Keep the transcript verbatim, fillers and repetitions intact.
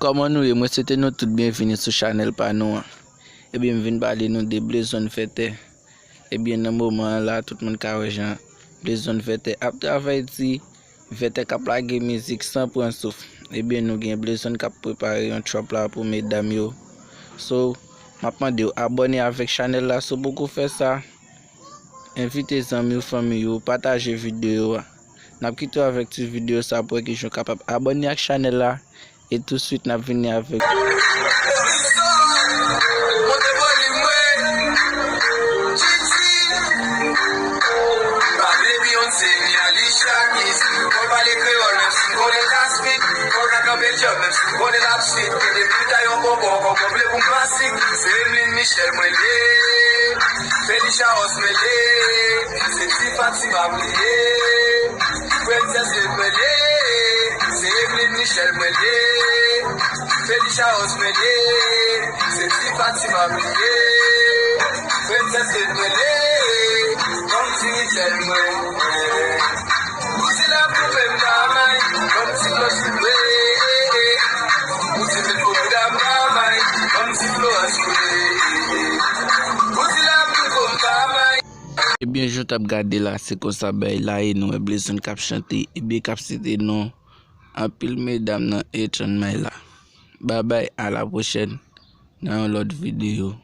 Kòman nou ye? Mwen swete nou tout byenvini sou chanèl pa nou an. Ebyen, m vin pale nou de Blezonn Vètè. Ebyen, nan moman an la, tout moun ka wè jan Blezonn Vètè ap travay di, Vètè k ap lage mizik san pran souf. Ebyen, nou gen Blezonn k ap prepare yon trap la pou medam yo. So, m ap mande w abòne avèk chanèl la si w poko fè sa. Envite zanmi w, fanmi w, pataje videyo a. N ap kite w avèk ti videyo sa pou wè kijan w kapab abòne ak chanèl la. E touswit, n ap vini avèk. Monte volim mwen. Titi. Pale Beyoncé, ni Alicia Keys. Fò pale kreyòl, menm si m konnen l ka speak. Fò ka kanpe djòb, menm si m konnen l ap sweet. Kite pita yon bonbon, konkonm ble pou m masik. Se Emeline Michel mwen ye. Felicia Ross mwen ye. Se ti Fatima mwen ye. Princess Lady mwen ye. Se Emeline Michel mwen ye. Felicia Ross mwen ye. Se ti Fatima mwen ye. Princess Lady mwen ye. Kòm ti Michel mwen. Bouti la koupe m pa may. Kòm ti Florence mwen ye. Bouti met fo bouda m pa may. Kòm ti Florence mwen ye. Bouti la koupe m pa may. Ebyen, jan w t ap gade la, se konsa bagay la ye, nou wè Blezonn k ap chante, ebyen, k ap site non anpil medam nan Etrann May la. Babay, a la pwochèn, nan yon lòt videyo.